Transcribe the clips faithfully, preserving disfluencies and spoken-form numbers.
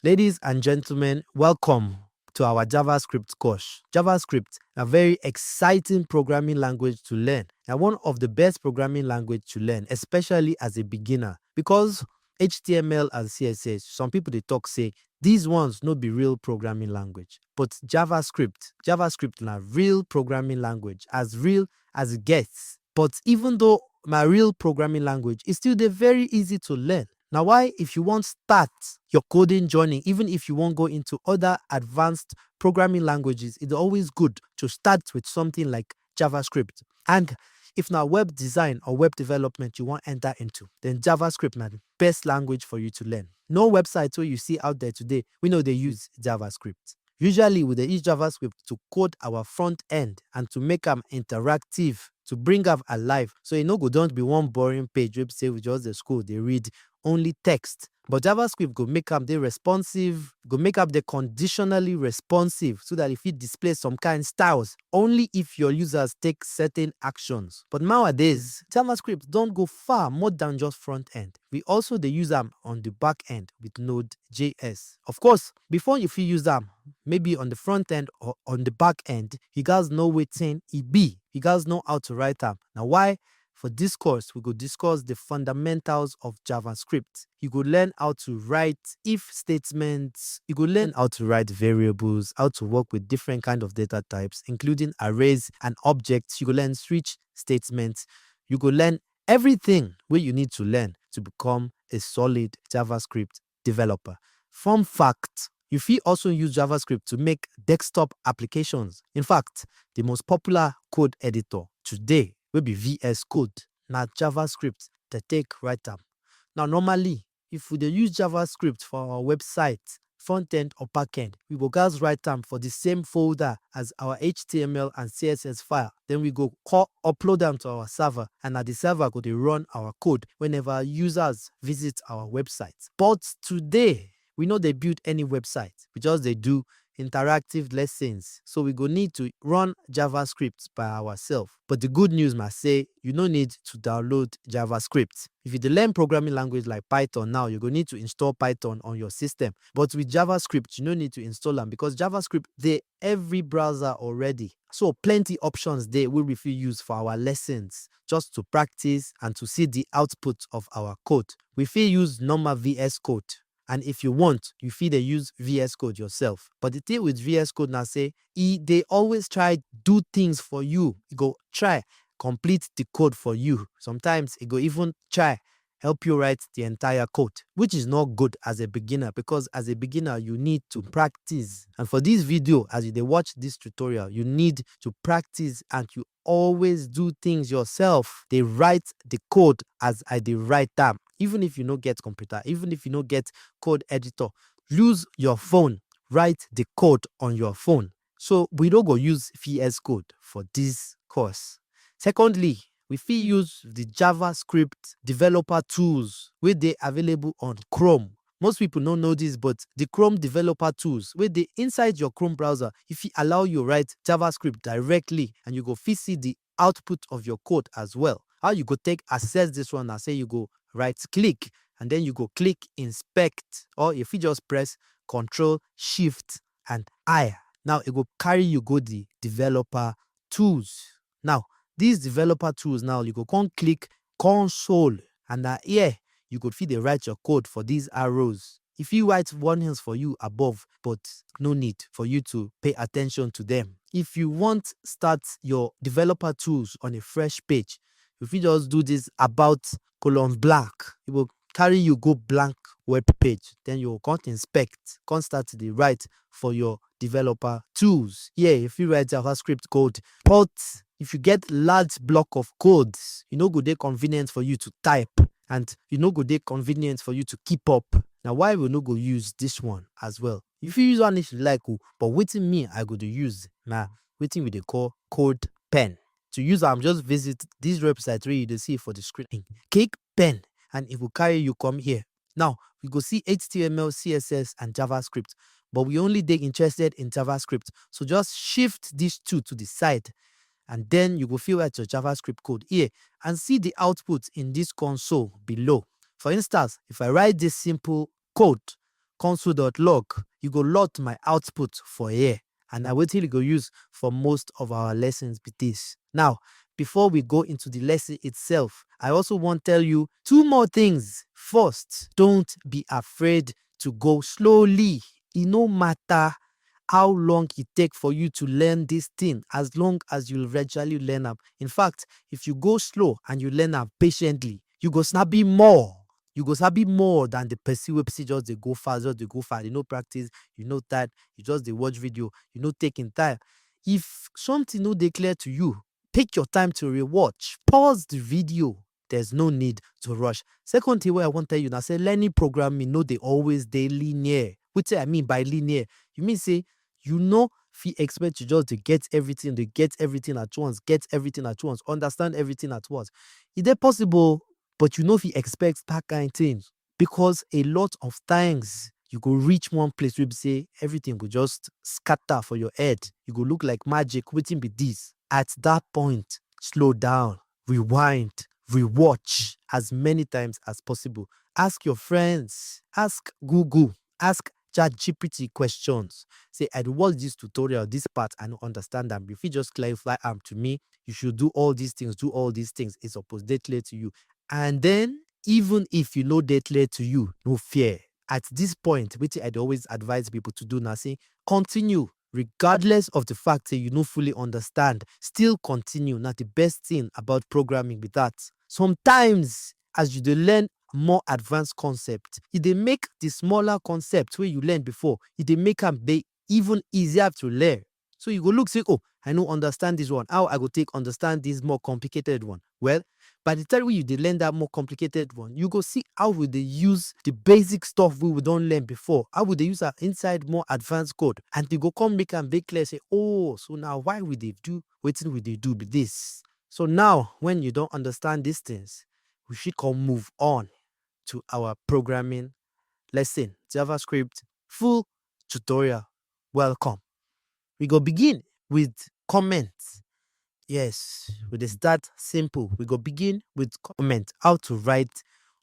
Ladies and gentlemen, welcome to our JavaScript course. JavaScript, a very exciting programming language to learn, and one of the best programming language to learn, especially as a beginner, because H T M L and C S S, some people dey talk say these ones no be real programming language, but JavaScript, JavaScript na real programming language, as real as it gets. But even though na real programming language, e still dey very easy to learn. Na why if you wan start your coding journey, even if you wan go into other advanced programming languages, e dey always good to start with something like JavaScript. And if na web design or web development you wan enter into, then JavaScript na the best language for you to learn. No website wey you see out there today wey no dey use JavaScript. Usually, we dey use JavaScript to code our front end and to make am interactive, to bring am alive. So e no go just be one boring page wey be say we just dey scroll, dey read only text. But JavaScript go make am dey responsive, go make am dey conditionally responsive so that e fit display some kind styles only if your users take certain actions. But nowadays, JavaScript don go far more than just front end. We also dey use am on the back end with Node J S. Of course, before you fit use am, maybe on the front end or on the back end, you guys know wetin e be. You guys know how to write am. Na why for this course, we go discuss the fundamentals of JavaScript. You go learn how to write if statements, you go learn how to write variables, how to work with different kind of data types, including arrays and objects. You go learn switch statements. You go learn everything wey you need to learn to become a solid JavaScript developer. Fun fact, you fit also use JavaScript to make desktop applications. In fact, the most popular code editor today wey be V S Code, na JavaScript dey take write am. Now, normally, if we dey use JavaScript for our website, front end or back end, we go gats write am for the same folder as our H T M L and C S S file. Then we go call, upload am to our server, and na the server go dey run our code whenever users visit our website. But today, we no dey build any website. We just dey do interactive lessons. So we go need to run JavaScript by ourselves. But the good news na say you no need to download JavaScript. If you dey learn programming language like Python now, you go need to install Python on your system. But with JavaScript, you no need to install am because JavaScript dey every browser already. So plenty options dey wey we fit use for our lessons just to practice and to see the output of our code. We fit use normal V S Code. And if you want, you fit dey use V S Code yourself. But the thing with V S Code na say e dey always try do things for you. E go try complete the code for you. Sometimes e go even try help you write the entire code, which is not good as a beginner, because as a beginner, you need to practice. And for this video, as you dey watch this tutorial, you need to practice and you always do things yourself. Dey write the code as I dey write am. Even if you no get computer, even if you no get code editor, use your phone, write the code on your phone. So we no go use V S Code for this course. Secondly, we fit use the JavaScript developer tools wey dey available on Chrome. Most people no know this, but the Chrome developer tools wey dey inside your Chrome browser, e fit allow you write JavaScript directly, and you go fit see the output of your code as well. How you go take access this one na say you go right click, and then you go click inspect, or you fit just press Control Shift and I. Now e go carry you go the developer tools. Now, these developer tools, now you go come click console, and na here you go fit dey write your code for these arrows. E fit write warnings for you above, but no need for you to pay attention to them. If you want start your developer tools on a fresh page, you fit just do this about colon blank. E go carry you go blank web page. Then you go come inspect, come start the write for your developer tools. Here, if you write JavaScript code, but if you get large block of codes, e no go dey convenient for you to type, and e no go dey convenient for you to keep up. Na why we no go use this one as well. You fit use one if you like o, but wetin me I go dey use na wetin we dey call CodePen. To use am, just visit this website wey you dey see for the screen. Click pen, and e go carry you come here. Now, we go see H T M L, C S S, and JavaScript, but we only dey interested in JavaScript. So just shift these two to the side, and then you go fit write your JavaScript code here and see the output in this console below. For instance, if I write this simple code, console dot log, you go load my output for here. And na wetin you go use for most of our lessons be this. Now, before we go into the lesson itself, I also wan tell you two more things. First, don't be afraid to go slowly. E no matter how long e take for you to learn this thing, as long as you gradually learn am. In fact, if you go slow and you learn am patiently, you go sabi more. You go sabi more than the person wey be say just dey go fast, just dey go fast. You no practice, you no type, you just dey watch video, you no take in time. If something no dey clear to you, take your time to rewatch, pause the video. There's no need to rush. Second thing wey I wan tell you na say learning programming no dey always dey linear. Wetin I mean by linear? You mean say you no fit expect to just dey get everything, dey get everything at once, get everything at once, understand everything at once. E dey possible, but you no fit expect that kind thing, because a lot of times you go reach one place wey be say everything go just scatter for your head. You go look like magic. Wetin be this? At that point, slow down, rewind, rewatch as many times as possible. Ask your friends, ask Google, ask ChatGPT questions. Say, "I dey watch this tutorial, this part, I no understand am. You fit just clarify am to me? You should do all these things, do all these things." E suppose dey clear to you. And then, even if e no dey clear to you, no fear. At this point, wetin I dey always advise people to do na say, continue. Regardless of the fact say you no fully understand, still continue. Na the best thing about programming be that. Sometimes, as you dey learn more advanced concept, e dey make the smaller concept wey you learn before, e dey make am dey even easier to learn. So you go look say, "Oh, I no understand this one. How I go take understand this more complicated one?" Well, by the time wey you dey learn that more complicated one, you go see how we dey use the basic stuff wey we don learn before, how we dey use am inside more advanced code, and e go come make am dey clear say, "Oh, so na why we dey do wetin we dey do be this." So now, when you don understand these things, we fit come move on to our programming lesson, JavaScript full tutorial. Welcome. We go begin with comment. Yes, we dey start simple. We go begin with comment. How to write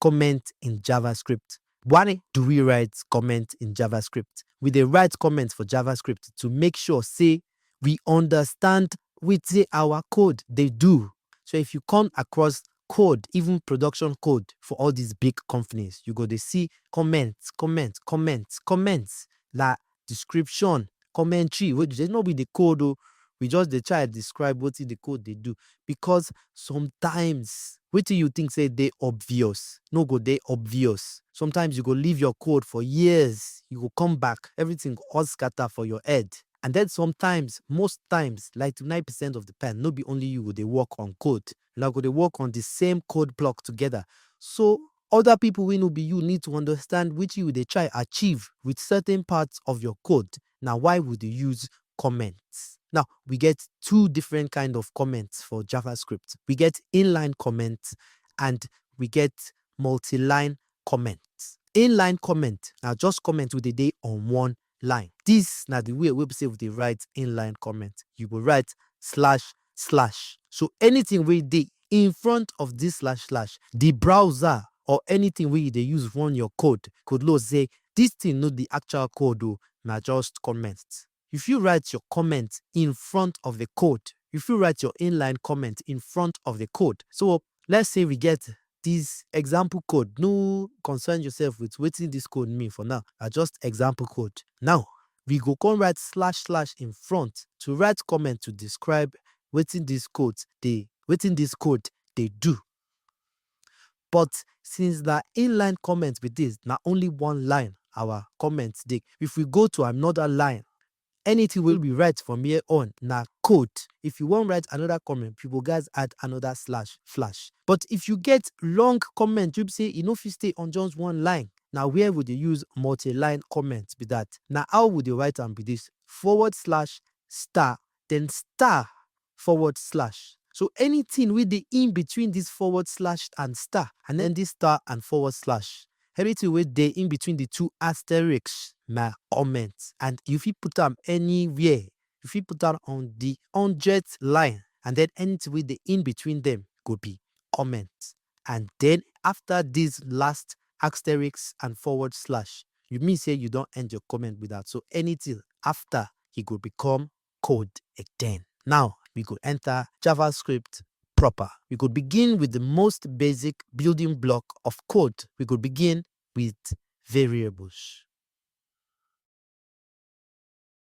comment in JavaScript. Why do we write comment in JavaScript? We dey write comment for JavaScript to make sure say we understand wetin our code dey do. So if you come across code, even production code for all these big companies, you go dey see comment, comment, comment, comment. La description, commentary, wey dey no be the code o. We just dey try describe wetin the code dey do, because sometimes wetin you think say dey obvious no go dey obvious. Sometimes you go leave your code for years, you go come back, everything go all scatter for your head. And then sometimes, most times, like ninety-nine percent of the time, no be only you go dey work on code. Una go dey work on the same code block together. So other people wey no be you need to understand wetin you dey try achieve with certain parts of your code. Na why we dey use comments. Now, we get two different kind of comments for JavaScript. We get inline comments and we get multi-line comments. Inline comment na just comment wey dey dey on one line. This na the way wey be say we dey write inline comment. You go write slash slash. So anything wey dey in front of this slash slash, the browser or anything wey you dey use run your code go know say this thing no be actual code o, na just comment. You fit write your comment in front of the code. You fit write your inline comment in front of the code. So let's say we get this example code. No concern yourself with wetin this code mean for now. Na just example code. Now, we go come write slash slash in front to write comment to describe wetin this code dey, wetin this code dey do. But since na inline comment be this, na only one line our comment dey. If we go to another line, anything wey we write from here on na code. If you wan write another comment, you go gats add another slash slash. But if you get long comment, you say e no fit stay on just one line, na where we dey use multi-line comment be that. Na how we dey write am be this: forward slash star, then star forward slash. So anything wey dey in between this forward slash and star, and then this star and forward slash, anything wey dey in between the two asterisks na comment. And you fit put am anywhere. You fit put am on the hundredth line, and then anything wey dey in between them go be comment. And then after this last asterisk and forward slash, you mean say you don end your comment with that. So anything after, e go become code again. Now we go enter JavaScript proper. We go begin with the most basic building block of code. We go begin with variables.